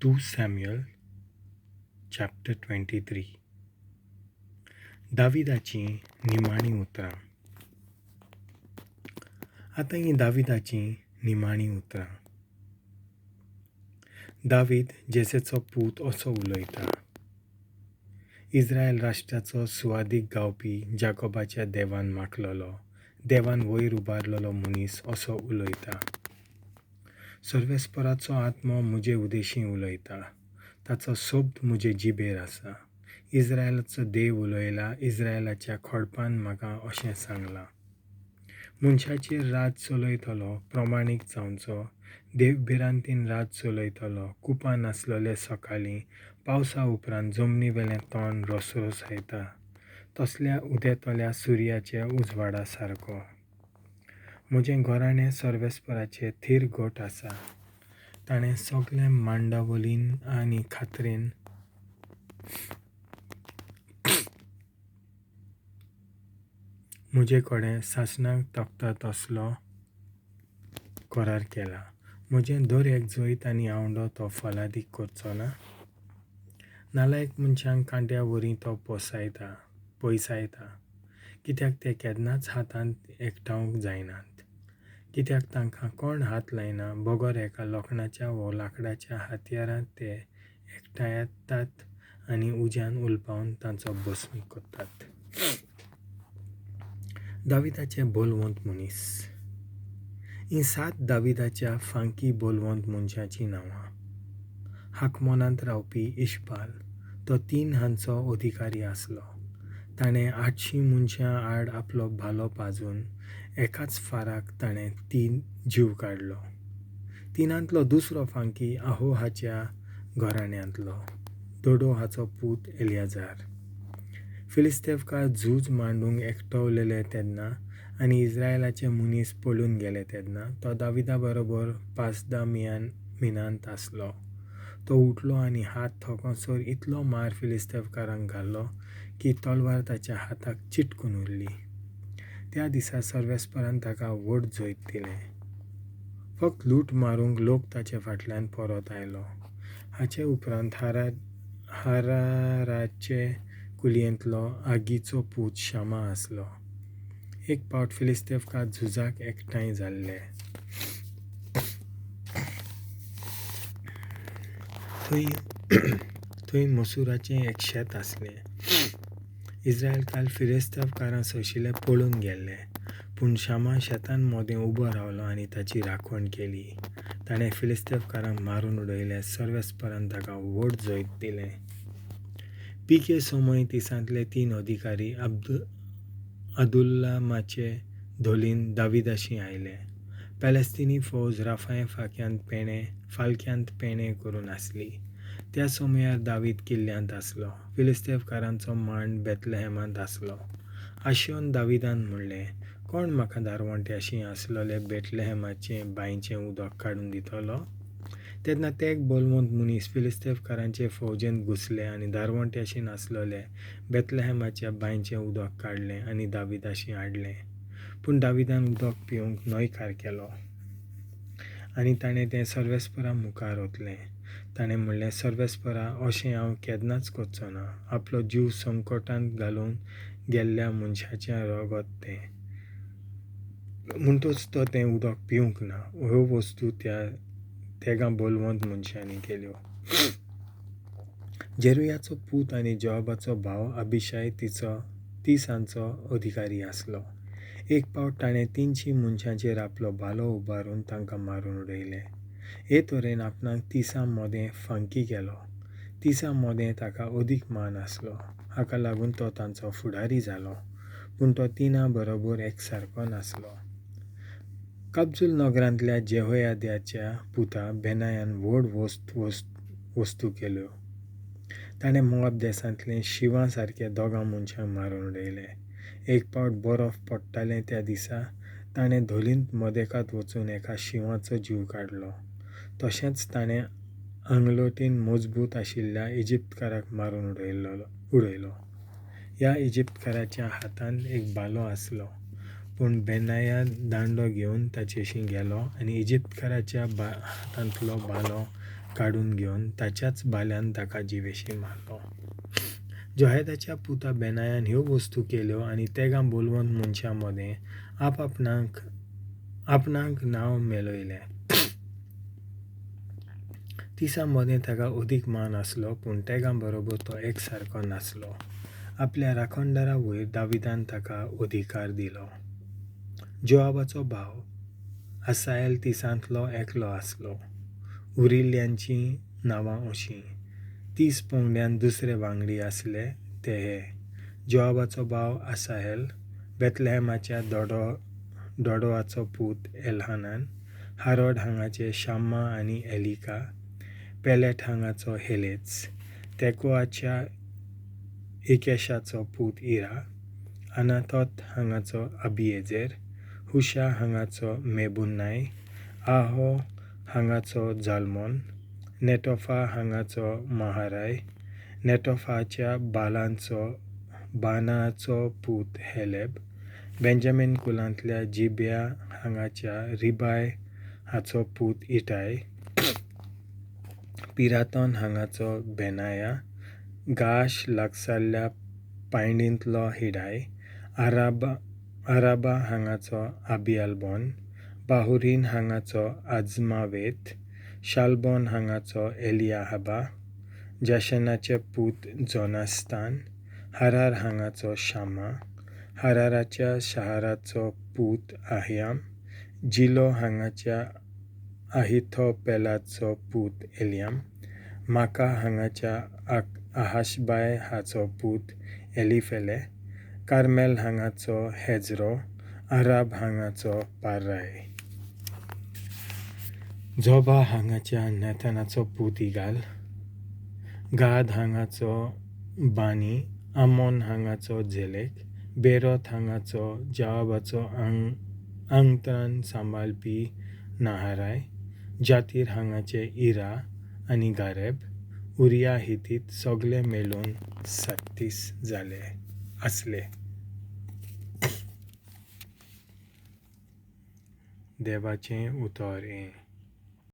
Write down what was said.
2 Samuel chapter 23. दाविदाचीं निमाणीं उतरां. आतां हीं दाविदाचीं निमाणीं उतरां. दावीद जेसेचो पूत असो उलयता, इस्रायल राष्ट्राचो सुवादीक गावपी जाकोबाच्या देवान माखलोलो, देवान वयर उबारलेलो मनीस असो उलयता. सर्वेस्पराचो आत्मो म्हजे उदेशीं उलयता, ताचो शब्द म्हजे जिबेर आसा. इस्रायलाचो देव उलयला, इस्रायलाच्या खोडपान म्हाका अशें सांगलां, मनशाचेर राज चलयतलो प्रमाणीक जावचो, देव भिरांतीन राज चलयतलो. कुपां नासलोले सकाळीं पावसा उपरांत जमनी वेलें तण रसरसायता तसल्या उदेतल्या सुर्याच्या उजवाडा सारको. म्हजें घराणें सर्वेस्पराचें थीर घट आसा. ताणें सगळें मांडावळीन आनी खात्रेन म्हजे कडेन सासणाक तकता तसलो करार केला. म्हजें दर एक जैत आनी आवंडो तो फलादीक करचो ना. नालायक मनशांक कांट्या वरी तो पयसायता, कित्याक ते केन्नाच हातांत एकठांवक जायनात. कित्याक तांकां कोण हात लायना, बगर एका लोखणाच्या वो लांकडाच्या हत्यारांत ते एकठांयतात आनी उज्यान उलपावन तांचो भस्मी करतात. दाविदाचे बलवंत मनीस. हीं 7 दाविदाच्या फांकी बलवंत मनशाचीं नांवां. हाकमोनांत रावपी इशबाल, तो 3 हांचो अधिकारी आसलो. ताणें 800 मनशां आड आपलो भालो पाजून एकाच फाराक ताणें 3 जीव काडलो. 3 दुसरो फांकी आहोहाच्या घराण्यांतलो दोडो हाचो पूत एलियाजार. फिलिस्तेवकार झूज मांडूंक एकटवलेले तेन्ना आनी इस्रायलाचे मनीस पळून गेले तेन्ना तो दाविदा बरोबर पासदा मिनांत आसलो. तो उठलो आनी हात थोकोसर इतलो मार फिलिस्तेवकारांक घालो की तलवार ताच्या हाताक चिटकून उरली. त्या दिसा सर्वेस्परान ताका व्हड जैत दिलें. फक्त लूट मारूंक लोक ताचे फाटल्यान परत आयलो. हाचे उपरांत हाराराचे कुलयेंतलो आगीचो पूत शामा आसलो. एक पावट फिलिस्तेवकार झुजाक एकठांय जाल्ले. थंय मसुराचें एक शेत आसलें. इस्रायलकार फिलिस्तेवकारां सरशिले पळून गेल्ले, पूण शामा शेतान मदें उबो रावलो आनी ताची राखण केली. ताणें फिलिस्तेवकारांक मारून उडयले. सर्वेस्परान ताका व्हड जैत दिलें. पिके समय 30 3 अधिकारी अदुल्लामाचे धोलीन दाविदाशी आयले. पॅलेस्टिनी फौज राफाय फालक्यांत पेणे करून आसली. त्या समयार दावीद किल्ल्यांत आसलो. फिलिस्तेवकारांचो मांड बेतलेहेमांत आसलो. आशियोन दाविदान म्हणलें, कोण म्हाका दारवंट्याशी आसलोले बेतलेहेमाचें बांयचें उदक काडून दितलो? तेन्ना ते एक बलवंत मनीस फिलिस्तेवकारांचे फौजेंत घुसले आनी दारवंट्याशी नासलोले बेतलेहेमाच्या बांयचें उदक काडलें आनी दाविदाशी हाडलें. पूण दाविदान उदक पिवंक न्हयकार केलो आनी ताणें तें सर्वेस्परा मुखार ओतलें. ताणें म्हणलें, सर्वेस्परा, अशें हांव केन्नाच करचो ना. आपलो जीव संकटांत घालून गेल्ल्या मनशाचें रगत तें. म्हणटच तो तें उदक पिवंक ना. ह्यो वस्तू त्या तेगां बलवंत मनशांनी केल्यो. जेरुयाचो पूत आनी जोआबाचो भाव अभिशाय 30 अधिकारी आसलो. एक पावट ताणें 300 मनशांचेर आपलो भालो उबारून तांकां मारून उडयले. हे तरेन आपणाक 30 मदें फांकी केलो. 30 मदें ताका अदीक मान आसलो. हाका लागून तो तांचो फुडारी जालो, पूण तो 3 बरोबर एकसारको नासलो. काबजूल नगरांतल्या जेहोयाद्याच्या पुता बेनायान व्हड वस्तू केल्यो. ताणें मोआब देसांतले शिंवा सारके 2 मनशांक मारून उडयले. एक पावट बरफ पडटालें त्या दिसा ताणें धोलींत मदेकात वचून एका शिंवाचो जीव काडलो. तशेंच ताणें आंगलोटीन मजबूत आशिल्ल्या इजिप्तकाराक मारून उडयलो. ह्या इजिप्तकाराच्या हातांत एक भालो आसलो, पूण बेनाया दांडो घेवन ताचेशी गेलो आनी इजिप्तकाराच्या हातांतलो भालो काडून घेवन ताच्याच भाल्यान ताका जिवेशीं मारलो. जोयादाच्या पुता बेनायान ह्यो वस्तू केल्यो आनी तेगां बलवंत मनशां मदें आपणाक नांव मेळयलें. तिसां मदें ताका अदीक मान आसलो, पूण तेगां बरोबर तो एकसारको नासलो. आपल्या राखणदारा वयर दाविदान ताका अधिकार दिलो. जोआबाचो भाव असाएल तिसांतलो एकलो आसलो. उरिल्ल्यांचीं नांवां अशीं. 30 पंगड्यांत दुसरे वांगडी आसले ते हे: जोआबाचो भाव असाहेल, बेथलेहेमाच्या डोडोआचो पूत एल्हानान, हारोड हांगाचे शाम्मा आनी एलिका, पेलेट हांगाचो हेलेज, तेकोआच्या इकेशाचो पूत इरा, अनाथोत हांगाचो अबिएझेर, हुशा हांगाचो मेबुन्नाय, आहो हांगाचो जाल्मोन, नेटोफा हांगाचो महाराय, नेटोफाच्या बानाचो पूत हेलेब, बेंजामीन कुलांतल्या जिब्या हांगाच्या रिबाय हाचो पूत इटाय, पिरातोन हांगाचो बेनाया, गाश लागसारल्या पायणींतलो हिडाय, आराबा हांगाचो आबियालबॉन, बाहुरीन हांगाचो आजमावेत, शालबॉन हांगाचो एलियाहबा, जाशनाचे पूत जोनास्तान, हारार हांगाचो शामा, हाराराच्या शाहराचो पूत आह्याम, जिलो हांगाच्या आहिथोपेलाचो पूत एलियाम, माका हांगाच्या आहाशबाय हाचो पूत एलिफेले, कार्मेल हांगाचो हेजरो, आराब हांगाचो पार्राय, जोबा हांगाच्या नेथनाचो पूत इगाल, गाद हांगाचो बानी, आमोन हांगाचो झेलेक, बेरोत हांगाचो जावाबाचो आंगत्रान सांबाळपी नाहाराय, जातीर हांगाचे इरा आनी गारेब, उरिया हितीत सगळे मेळून 37 जाले आसले. देवाचें उतर हें.